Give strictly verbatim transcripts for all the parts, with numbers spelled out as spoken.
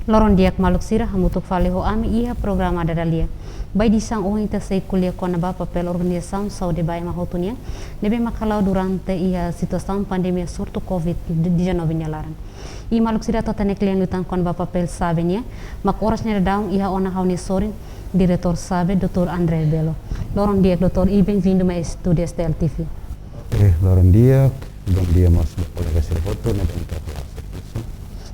Loron di'ak maluk sira, hamutuk fali ho ami iha programa Dada Lia. Ba edisaun ohin ita sei ko'alia kona-ba papél organizasaun saúde ba ema hotu nian, ne'ebé mak hala'o durante iha situasaun pandemia surtu covid dezanove nia laran. I maluk sira, atu hatene kle'an liután kona-ba papél SABE nian, mak oras ne'e daudaun iha ona ha'u-nia sorin, Diretór SABE, doutór André Belo. Loron di'ak, doutór, i benvindu mai estúdiu S T L T V. Eh, loron di'ak, bondia mós ba kolega sira hotu ne'ebé mak atu halo servisu.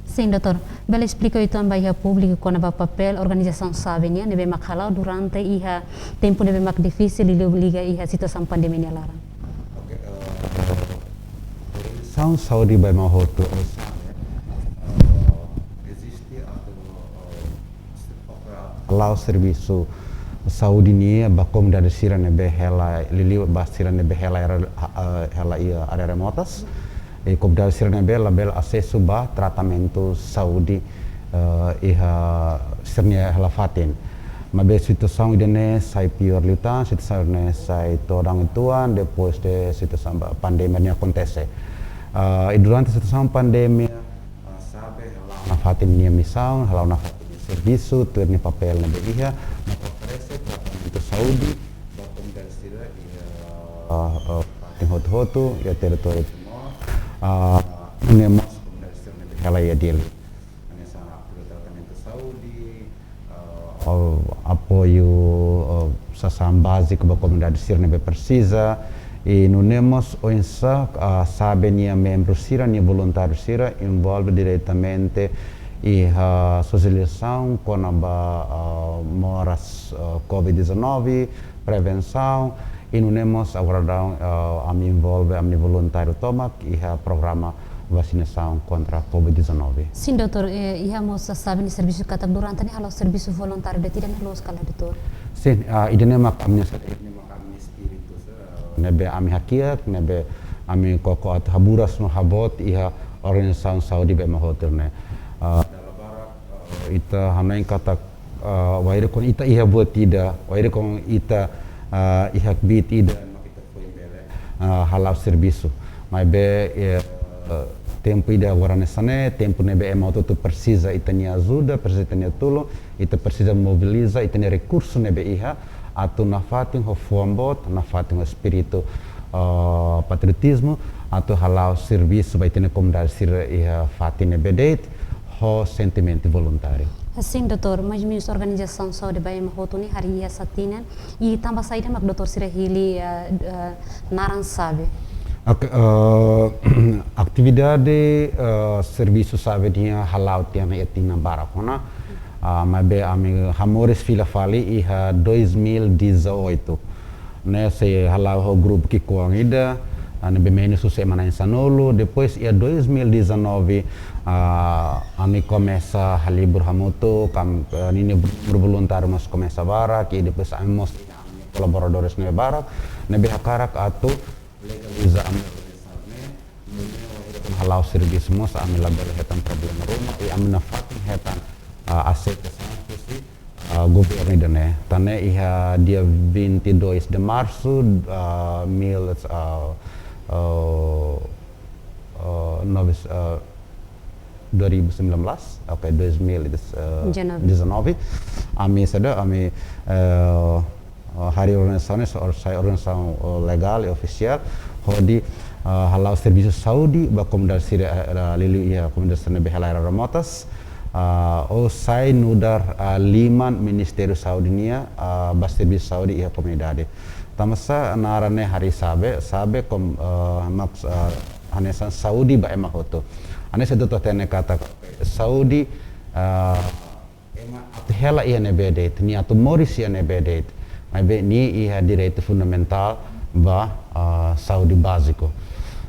Sin, doutór. Bele esplika uitoan ba iha públiku kona-ba papél organizasaun SABE nian ne'ebé mak hala'o durante iha tempu ne'ebé mak difisil liuliu iha situasaun pandemia nia laran. Oke, eh, organizasaun saúde ba ema hotu, ou SABE, eh, eziste atu, eh, hala'o servisu saúde nian ba komunidade sira ne'ebé hela, liuliu ba sira ne'ebé hela iha, eh, hela iha área remotas. I komunidade sira ne'ebé labele asesu ba tratamentu saúde, eh, iha sira-nia hela fatin. Maibé situasaun ida-ne'e sai piór liután, situasaun ida-ne'e sai todan uitoan, depois de situasaun ba-, pandemia ne'e akontese. Eh, i durante situasaun pandemia, eh, SABE hala'o nafatin nia misaun, hala'o nafatin nia servisu, tuir nia papél ne'ebé iha, mak oferese tratamentu saúde ba komunidade sira iha, eh, eh, fatin hotu-hotu iha territóriu Timor. Eh, nune'e mós komunidade sira ne'ebé hela iha Dili. Hanesan apoiu tratamentu saúde, eh, apoiu, eh, sasán báziku ba komunidade sira ne'ebé presiza. I nune'e mós oinsá, eh, SABE nia membru sira, nia voluntáriu sira envolve diretamente iha sosializasaun kona-ba, eh, moras, eh, covid dezanove, prevensaun, i nune'e mós agora daudaun, eh, ami envolve ami-nia voluntáriu tomak iha programa vasinasaun kontra covid dezanove. Sin, doutór, eh, iha mós SABE nia servisu katak durante ne'e hala'o servisu voluntáriu de'it, ida-ne'e loos ka lae, doutór? Sin, ah, ida-ne'e mak ami-nia sa-, ida-ne'e mak ami-nia espíritu, eh, ne'ebé ami hakiak, ne'ebé ami koko atu haburas no haboot iha organizasaun saúde ba ema hotu ne'e. Ah, dala barak, eh, ita hanoin katak, eh, wainhira kuandu ita iha buat ida, wainhira kuandu ita, eh, iha kbiit ida, mak ita foin bele, eh, hala'o servisu. Maibé, eh, tempu ida agora hanesan ne'e, tempu ne'ebé ema hotu-hotu presiza ita-nia ajuda, presiza ita-nia tulun, ita presiza mobiliza ita-nia rekursu ne'ebé iha, atu nafatin ho fuan boot, nafatin ho espíritu, eh, patriotizmu, atu hala'o servisu ba ita-nia komunidade sira iha fatin ne'ebé de'it, ho sentimentu voluntáriu. Sin, doutór, mais ou menus organizasaun saúde ba ema hotu ne'e harii iha sá tinan, i tanba saida mak doutór sira hili, eh, eh, naran SABE? Oke, eh, atividade, eh, servisu SABE nian hala'o tiha ona iha tinan barak ona. Ah, maibé ami hamoris fila fali iha dois mil e dezoito. Ne'e sei hala'o ho grupu ki'ikoan ida, ah, ne'ebé menus husi ema na'in-sanulu, depois iha dois mil e dezanove, ah, ami komesa halibur hamutuk, kam-, eh, ninia voluntáriu mós komesa barak, i depois ami mós kolaboradores ne'ebé barak, ne'ebé hakarak atu legaliza ami-nia organizasaun ne'e, nune'e wainhira kuandu hala'o servisu mós ami labele hetan problema ruma, i ami nafatin hetan, ah, aseitasaun husi, ah, governu ida-ne'e. Tan ne'e iha dia vinte e dois de março, ah, mil, ah, ah, ah, nove, ah, dua ribu sembilan belas, oke, dois mil e dezanove. Dezanove. Ami saida, ami, eh, eh, harii organizasaun ne'e, or-, sai organizasaun, eh, legál i ofisiál, hodi, eh, hala'o servisu saúde ba komunidade sira, eh, liuliu iha komunidade sira ne'ebé hela iha área remotas, eh, ou sai nu'udar, eh, liman Ministériu Saúde nian, eh, ba servisu saúde iha komunidade. Tanba sá naran ne'e harii SABE, SABE kom-, eh, maks-, eh, hanesan saúde ba ema hotu. Hanesan ita hatene katak saúde, eh, ema atu hela iha ne'ebé de'it, nia atu moris iha ne'ebé de'it. Maibé nia iha direitu fundamentál ba, ah, saúde báziku.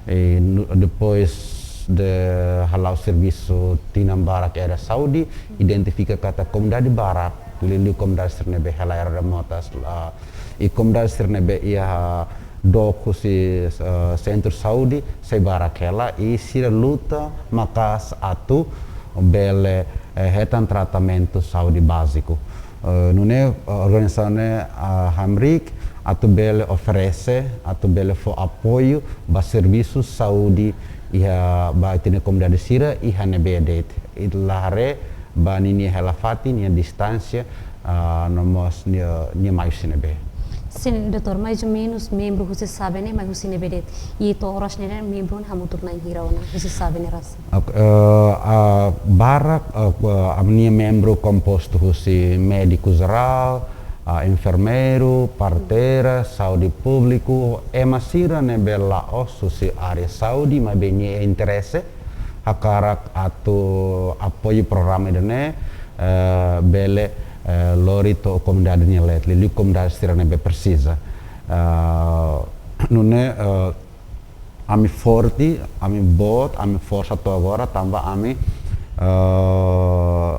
I nu-, depois de hala'o servisu tinan barak iha área saúde, identifika katak komunidade barak, liuliu komunidade sira ne'ebé hela iha área remotas, ah, i komunidade sira ne'ebé iha dook husi, eh, sentru saúde sei barak hela, i sira luta maka'as atu bele, eh, hetan tratamentu saúde báziku. Eh, nune'e, eh, organizasaun ne'e, ah, hamriik atu bele oferese, atu bele fó apoiu ba servisu saúde iha ba ita-nia komunidade sira iha ne'ebé de'it. I la haree, ba ninia hela-fatin, nia distánsia, ah, no mós nia, nia mai husi ne'ebé. Sin, doutór, mais ou menus membru husi SABE ne'e mai husi ne'ebé de'it? I to'o oras ne'e membru ne'e hamutuk na'in hira ona husi SABE ne'e rasik? Ok, eh, ah, barak, eh, ami-nia membru kompostu husi médiku jerál, ah, enfermeiru, parteira, saúde públiku, ema sira ne'ebé la'ós husi área saúde, maibé nia interese, hakarak atu apoiu programa ida-ne'e, eh, bele, eh, lori to'o komunidade nia leet, liuliu komunidade sira ne'ebé presiza. Eh, nune'e, eh, ami forte, ami boot, ami forsa to'o agora, tanba ami, eh,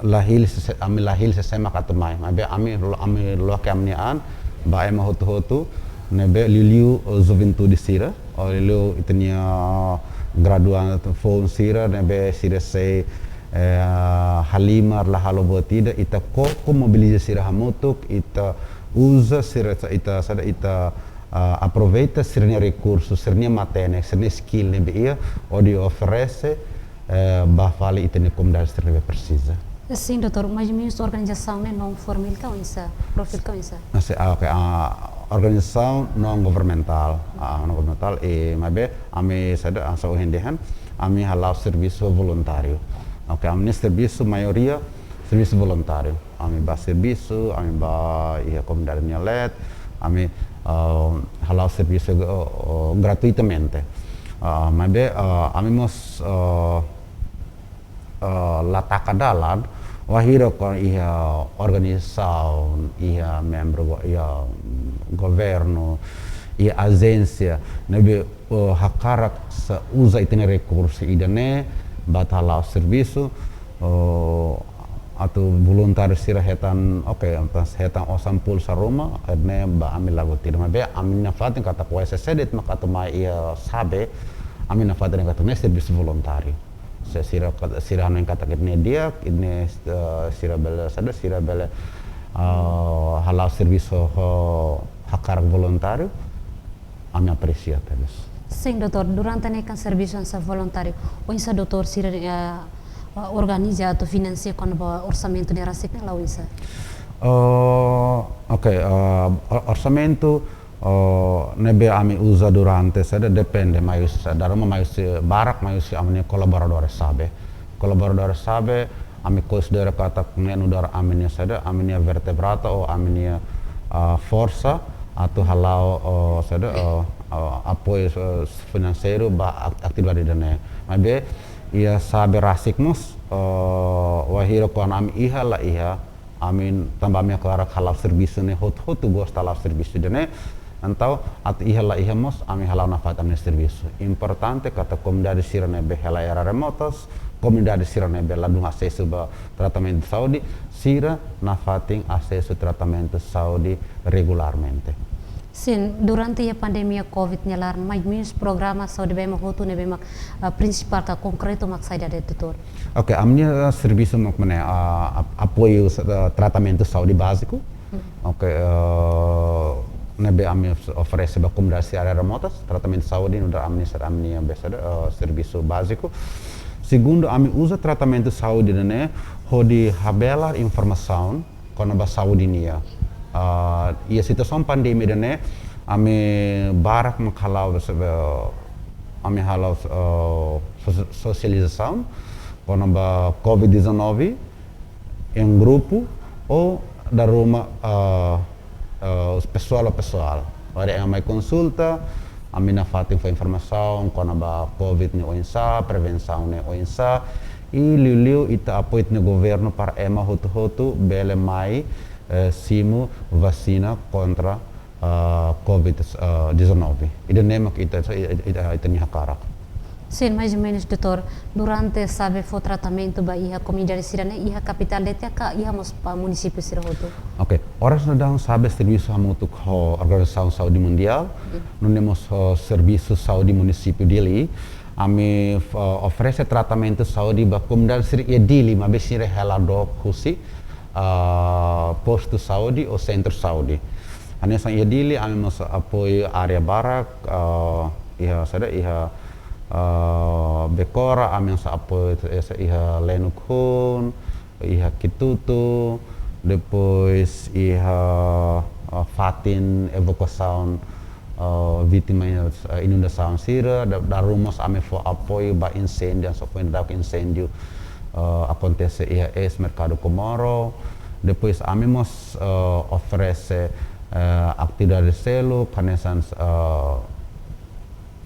la hili sé-, ami la hili sé-sé mak atu mai. Maibé ami, ami loke ami-nia an ba ema hotu-hotu, ne'ebé liuliu, eh, juventude sira, ou liuliu ita-nia graduandu foun sira, ne'ebé sira sei, eh, halimar la halo buat ida, ita koko mobiliza sira hamutuk, ita uza sira, ita, saida, ita, ah, aproveita sira-nia rekursu, sira-nia matenek, sira-nia skill ne'ebé iha, hodi oferese, eh, ba fali ita-nia komunidade sira ne'ebé presiza. Sin, doutór, mais ou menus organizasaun ne'e non formál ka oinsá, profil ka oinsá? Ah, sin, ah, ok, ah, organizasaun non governamentál, ah, non governamentál, i maibé ami saida, ah, hanesan ohin dehan, ami hala'o servisu voluntáriu. Ok, ami-nia servisu maioria servisu voluntáriu. Ami bá servisu, ami bá iha komunidade nia leet, ami, ah, hala'o servisu, eh, eh, gratuitamente. Ah, maibé, ah, ami mós, eh, eh, la taka dalan, wainhira kuandu iha organizasaun, iha membru go-, iha, mm, governu, iha ajénsia, ne'ebé, eh, hakarak sa-, uza ita-nia rekursu ida-ne'e, ba atu hala'o servisu, eh, atu voluntáriu sira hetan, ok, hetan osan pulsa ruma, ne'e ba ami la buat ida. Maibé ami nafatin katak O S C de'it mak atu mai iha SABE, ami nafatin katak ne'e servisu voluntáriu. Se sira kat-, sira hanoin katak ne'e di'ak, ne'e, eh, sira bele saida, sira bele, eh, hala'o servisu ho hakarak voluntáriu, ami apresia tebes. Sin, doutór, durante ne'e kan servisu hanesan voluntáriu, oinsá doutór sira, eh, organiza atu finansia kona-ba orsamentu ne'e rasik ne'e la oinsá? Eh, ok, eh, or-, orsamentu, eh, ne'ebé ami uza durante saida depende, mai husi, dala ruma mai husi, barak mai husi ami-nia kolaboradór SABE. Kolaboradór SABE, ami konsidera katak ne'e nu'udar ami-nia saida, ami-nia vertebrata ou ami-nia, ah, forsa atu hala'o, oh, saida, oh, oh, apoiu, eh, finanseiru ba ak-, atividade ida-ne'e. Maibé iha SABE rasik mós, eh, wainhira kuandu ami iha la iha, ami tanba ami hakarak hala'o servisu ne'e hotu-hotu gosta hala'o servisu ida-ne'e. Entaun, atu iha la iha mós, ami hala'o nafatin ami-nia servisu. Importante katak komunidade sira ne'ebé hela iha área remotas, komunidade sira ne'ebé ladún asesu ba tratamentu saúde, sira nafatin asesu tratamentu saúde regularmente. Sin, durante iha pandemia covid nia laran, mais ou menus programa saúde ba ema hotu ne'ebé mak, ah, prinsipál ka konkretu mak saida de'it, doutór? Ok, ami-nia, ah, servisu mak ne'e, ah, ap-, apoiu, ah, tratamentu saúde báziku. Hmm. Ok, ah, ne'ebé ami of-, oferese ba komunidade sira área remotas, tratamentu saúde nu'udar ami-nia, ami-nia be saida, ah, servisu báziku. Segundu, ami uza tratamentu saúde ne'e hodi habelar informasaun kona-ba saúde nian. Ah, iha situasaun pandemia ida-ne'e, ami barak mak hala'o, ami hala'o, eh, sos-, sosializasaun kona-ba covid dezanove, em grupu, ou dala ruma, eh, eh, pesoál a pesoál. Wainhira ema mai konsulta, ami nafatin fó informasaun kona-ba covid ne'e oinsá, prevensaun ne'e oinsá, i liuliu ita apoiu ita-nia governu para ema hotu-hotu bele mai, eh, simu vasina kontra, ah, covid, ah, dezanove. Ida-ne'e mak ita, ita, ita, ita-nia hakarak. Sin, mais ou menus, doutór, durante SABE fó tratamentu ba iha komunidade sira-ne'e, iha kapitál de'it ka iha mós ba munisípiu sira hotu? Ok, oras daudaun SABE servisu hamutuk ho Organizasaun Saúde Mundiál, hmm, nune'e mós ho servisu saúde munisípiu Dili. Ami, eh, oferese tratamentu saúde ba komunidade sira iha Dili, maibé sira hela dook husi, ah, postu saúde ou sentru saúde. Hanesan iha Dili, ami mós apoiu área barak, ah, iha saida, iha Ah, Bekora, ami mós apoiu esa iha Lenuk Hun, iha Kitutu, depois iha, ah, fatin evakuasaun, ah, vítima, ah, inundasaun sira, da, dala ruma mós ami fó apoiu ba inséndiu, só foin daudauk inséndiu, ah, akontese iha eis Merkadu Comoro, depois ami mós, ah, oferese, ah, atividade seluk, hanesan, ah,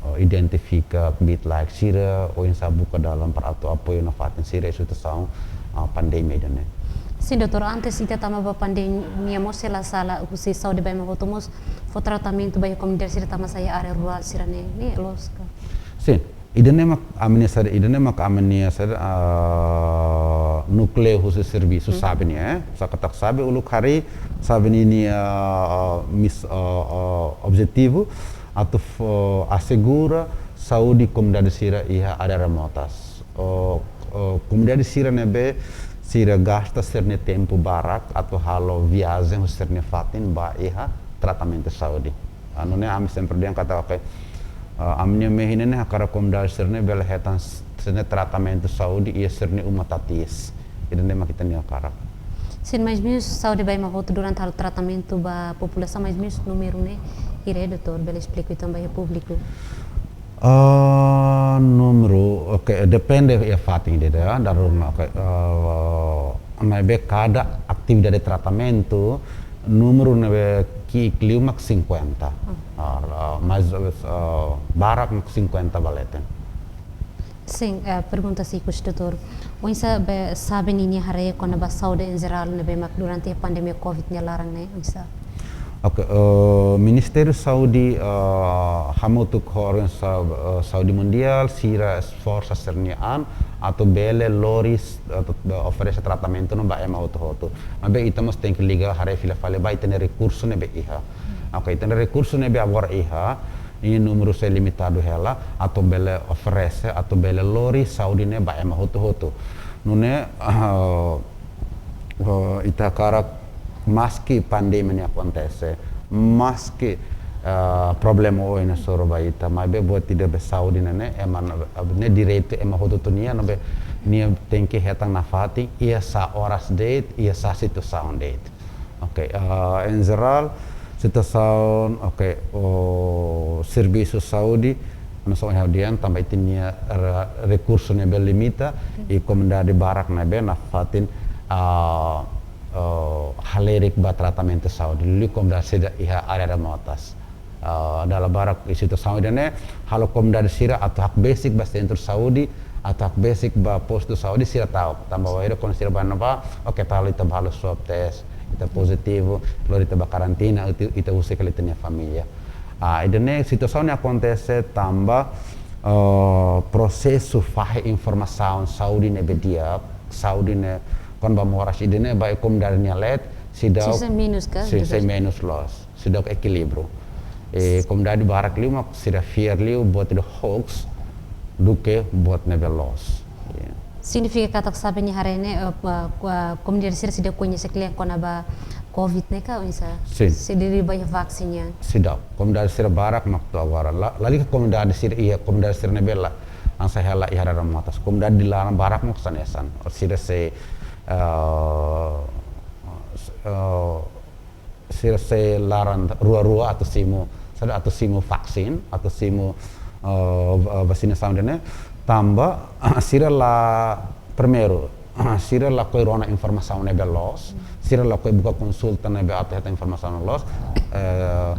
eh, identifika kbiit-laek sira, oinsá buka dalan para atu apoiu nafatin sira iha situasaun, ah, pandemia ida-ne'e. Sin, doutór, antes ita tama ba pandemia mós, se la sala, husi saúde ba ema hotu mós fó tratamentu ba iha komunidade sira, tanba sá iha área rurál sira-ne'e, ne'e loos ka? Sin, ida-ne'e mak ami-nia saida, ida-ne'e mak ami-nia saida, ah, núkleu husi servisu, hmm, SABE nian, eh. Sá katak SABE uluk harii, SABE ninia, ah, mis-, ah, ah, objetivu atu fó, asegura saúde komunidade sira iha área remotas. O, o, komunidade sira ne'ebé sira gasta sira-nia tempu barak atu halo viajen husi sira-nia fatin ba iha tratamentu saúde. Ah, nune'e ami sempre dehan katak, oke, ah, ami-nia mehi ne'e hakarak komunidade sira-ne'e bele hetan s-, sira-nia tratamentu saúde iha sira-nia uma tatiis. Ida-ne'e mak ita-nia hakarak. Sin, mais ou menus saúde ba ema hotu durante halo tratamentu ba populasaun, mais ou menus númeru ne'e hira, doutór, bele esplika uitoan ba iha públiku? Ah, númeru, oke, depende iha fatin ida-idak, dala ruma, oke, ah, maibé kada atividade tratamentu, númeru ne'ebé ki'ik liu mak cinquenta. Hmm. Ah, ah, mais, ah, barak mak cinquenta ba leten. Sin, eh, pergunta ikus, doutór. Oinsá be SABE ninia haree kona-ba saúde em geral ne'ebé mak durante pandemia covid nia laran ne'e, oinsá? Oke, eh, Ministériu Saúde, eh, hamutuk ho Organizasaun, eh, Saúde Mundiál, sira esforsa sira-nia an atu bele lori, eh, atu, eh, oferese tratamentu ne'e ba ema hotu-hotu. Maibé ita mós tenke liga haree fila fali ba ita-nia rekursu ne'ebé iha. Oke, ita-nia rekursu ne'ebé agora iha, ninia númeru sei limitadu hela, atu bele oferese, atu bele lori saúde ne'e ba ema hotu-hotu. Nune'e, ah, ah, ita hakarak maski pandemia ne'e akontese, maski, ah, problema oioin ne'e soru ba ita, maibé buat ida be saúde ne'e, ne'e ema, ne'e direitu ema hotu-hotu nian, ne'ebé nia tenke hetan nafatin, iha sá oras de'it, iha sá situasaun de'it. Oke, ah, em geral, situasaun, oke, o servisu saúde, hanesan ohin ha'u dehan, tanba ita-nia re-, rekursu ne'ebé limita, oke, i komunidade barak ne'ebé nafatin, ah, ah, halerik ba tratamentu saúde, liuliu komunidade sira iha área remotas. Ah, dala barak iha situasaun ida-ne'e, halo komunidade sira atu hakbesik ba sentru saúde, atu hakbesik ba postu saúde sira ta'uk. Tanba wainhira kuandu sira bá ne'ebá, oke, ita halo, ita bá halo swab test, ita pozitivu, lori ita ba karantina, ita, ita husik hela ita-nia família. Ah, ida-ne'e situasaun ne'e akontese tanba, ah, prosesu fahe informasaun saúde ne'ebé di'ak, saúde ne'e kona-ba moras ida-ne'e ba iha komunidade nia leet, seidauk, sin, sei menus ka, sin, doutór? Sei menus loos. Seidauk ekilíbriu. Eh, komunidade barak liu mak sira fiar liu buat ida hoax duké buat ne'ebé loos. Ya. Signifika katak SABE nia haree ne'e, eh, pa-, kua-, komunidade sira seidauk koñese kle'an kona-ba covid ne'e ka, oinsá? Sin. Seidauk ba iha vaksin nian? Seidauk. Komunidade sira barak mak to'o agora. La, lalika komunidade sira iha, komunidade sira ne'ebé la, hanesan hela iha área remotas. Komunidade di laran barak mak hanesan. Sira sei, eh, eh, sira sei laran rua-rua atu simu, saida, atu simu vaksin, atu simu, eh, va-, vasinasaun ida-ne'e, tanba sira la, primeiru, sira lakohi rona informasaun ne'ebé loos, sira lakohi buka konsulta ne'ebé atu hetan informasaun loos, eh,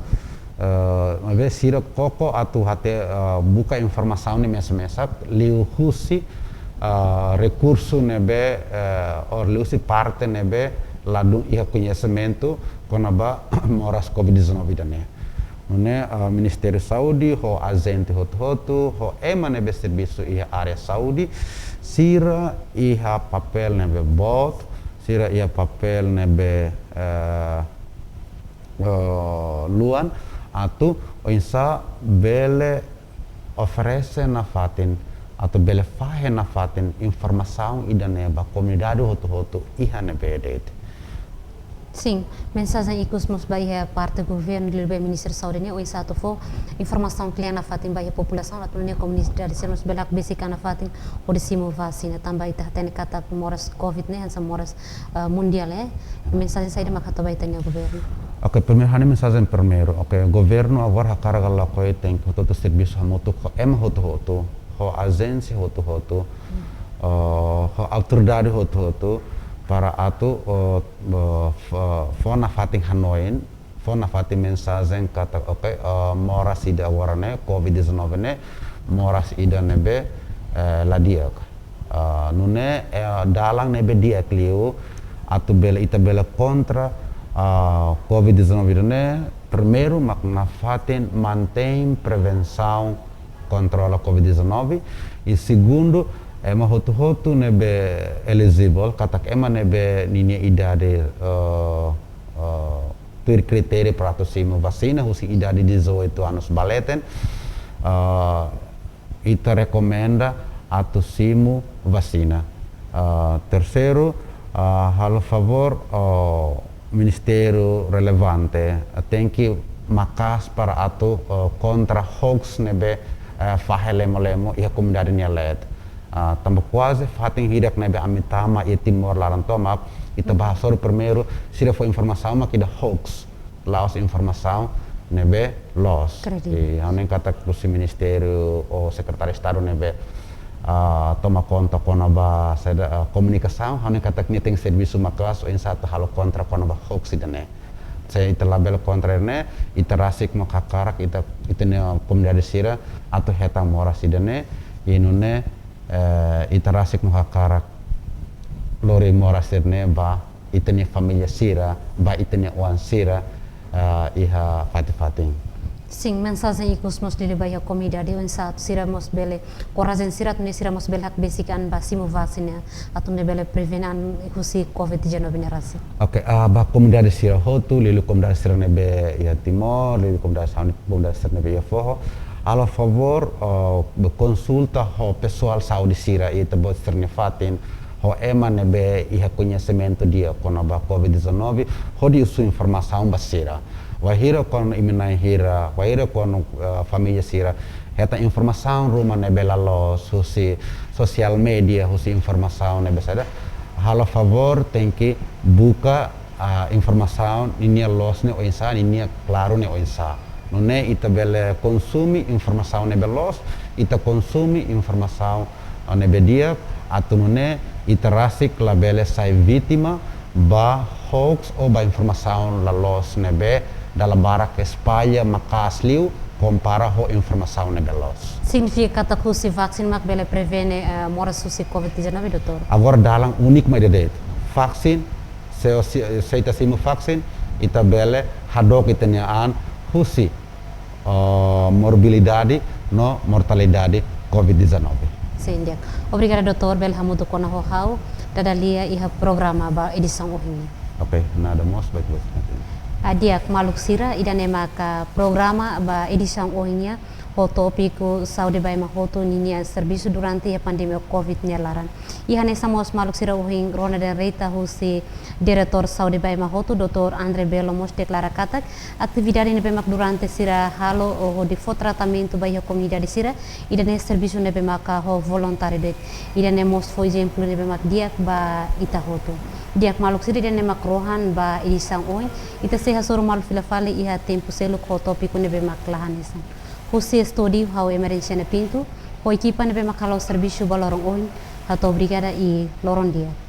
eh, maibé sira koko atu hatene, eh, buka informasaun ne'e mesak-mesak, liuhusi, eh, rekursu ne'ebé, eh, ou liuhusi parte ne'ebé ladún iha koñesimentu kona-ba moras covid dezanove ida-ne'e. Nune'e, ah, Ministériu Saúde, ho ajente hotu-hotu, ho ema ne'ebé servisu iha área saúde, sira iha papél ne'ebé boot, sira iha papél ne'ebé, eh, eh, luan, atu oinsá bele oferese nafatin, atu bele fahe nafatin informasaun ida-ne'e ba komunidade hotu-hotu iha ne'ebé de'it. Sin, mensajen ikus mós ba iha parte governu liuliu ba Ministériu Saúde nian, oinsá atu fó informasaun kle'an nafatin ba iha populasaun, atu nune'e komunidade sira mós bele hakbesik an nafatin hodi simu vasina, tanba ita hatene katak moras covid ne'e hanesan moras, eh, mundiál, eh. Mensajen saida mak hato'o ba ita-nia governu? Oke, primeiru, ha'u-nia mensajen primeiru. Oke, governu agora hakarak lakohi tenke hotu-hotu servisu hamutuk ho ema hotu-hotu, ho ajénsia hotu-hotu, eh, ho autoridade hotu-hotu, para atu, eh, eh, fó, fó nafatin hanoin, fó nafatin mensajen katak, oke, eh, moras ida agora ne'e, covid dezanove ne'e, moras ida ne'ebé, eh, la di'ak. Eh, nune'e, eh, dalan ne'ebé di'ak liu, atu bele, ita bele kontra, eh, covid dezanove ida ne'e, primeiru mak nafatin mantein prevensaun kontrola covid dezanove, i segundu, ema hotu-hotu ne'ebé elijivel, katak ema ne'ebé ninia idade, eh, eh, tuir kritéria para atu simu vasina, husi idade dezoito anos ba leten, eh, ita rekomenda atu simu vasina. Eh, terseiru, eh, halo favór, eh, ministériu relevante, eh, tenke maka'as para atu, eh, kontra hoax ne'ebé, eh, fahe lemo-lemo iha komunidade nia leet. Ah, tanba kuaze fatin hirak ne'ebé ami tama iha Timor laran tomak, ita bá hasoru primeiru, sira fó informasaun mak ida hoax, la'ós informasaun ne'ebé loos. Kredível. I ha'u hanoin katak husi ministériu ou sekretáriu Estadu ne'ebé, ah, toma konta kona-ba saida, ah, komunikasaun, ha'u hanoin katak nia tenke servisu maka'as oinsá atu halo kontra kona-ba hoax ida-ne'e. Se ita labele kontra ne'e, ita rasik mak hakarak, ita, ita-nia komunidade sira atu hetan moras ida-ne'e, i nune'e, eh, ita rasik mak hakarak lori moras ida-ne'e ba ita-nia família sira, ba ita-nia oan sira, eh, iha fatin-fatin. Sin, mensajen ikus mós liuliu ba iha komunidade, oinsá atu sira mós bele, korajen sira atu nune'e sira mós bele hakbesik an ba simu vasina, atu nune'e bele prevene an husi covid dezanove ne'e rasik. Oke, ah, ba komunidade sira hotu, liuliu komunidade sira ne'ebé iha Timor, liuliu komunidade sira, komunidade sira ne'ebé iha foho, halo favór, ah, bá konsulta ho pesoál saúde sira iha ita-boot sira-nia fatin, ho ema ne'ebé iha koñesimentu di'ak kona-ba covid dezanove, hodi husu informasaun ba sira. Wainhira kuandu imi na'in hira, wainhira kuandu, eh, família sira hetan informasaun ruma ne'ebé la loos husi sosiál média, husi informasaun ne'ebé saida, halo favór tenke buka, ah, informasaun ninia loos ne'e oinsá, ninia klaru ne'e oinsá. Nune'e ita bele konsume informasaun ne'ebé loos, ita konsume informasaun, ah, ne'ebé di'ak, atu nune'e ita rasik labele sai vítima ba hoax ou ba informasaun la loos ne'ebé dala barak espalla maka'as liu kompara ho informasaun ne'ebé loos. Signifika katak husi vaksin mak bele prevene, eh, moras husi covid dezanove, doutór? Agora dalan úniku mak ida de'it. Vaksin, se, se, se ita simu vaksin, ita bele hadook ita-nia an husi, eh, morbilidade no mortalidade covid dezanove. Sin, di'ak. Obrigada, doutór, bele hamutuk ona ho ha'u, dada lia iha programa ba edisaun ohin nian. Oke, nada mós, baik, baik. Ah, di'ak, maluk sira, ida-ne'e maka programa ba edisaun ohin nian, ho tópiku Saúde ba Ema Hotu ninia servisu durante iha pandemia covid nia laran. I hanesan mós maluk sira, ohin rona dehan reta husi Diretór Saúde ba Ema Hotu, doutór André Belo mós deklara katak atividade ne'ebé mak durante sira halo hodi fó tratamentu ba iha komunidade sira, ida-ne'e servisu ne'ebé maka ho voluntáriu de'it. Ida-ne'e mós fó ezemplu ne'ebé mak di'ak ba ita hotu. Di'ak, maluk sira, ida-ne'e mak rohan ba edisaun ohin. Ita sei hasoru malu fila fali iha tempu seluk ho tópiku ne'ebé mak la hanesan. Husi estúdiu ha'u Emerenciana Pinto, ho ekipa ne'ebé mak halo servisu ba loron ohin, hato'o obrigada i loron di'ak.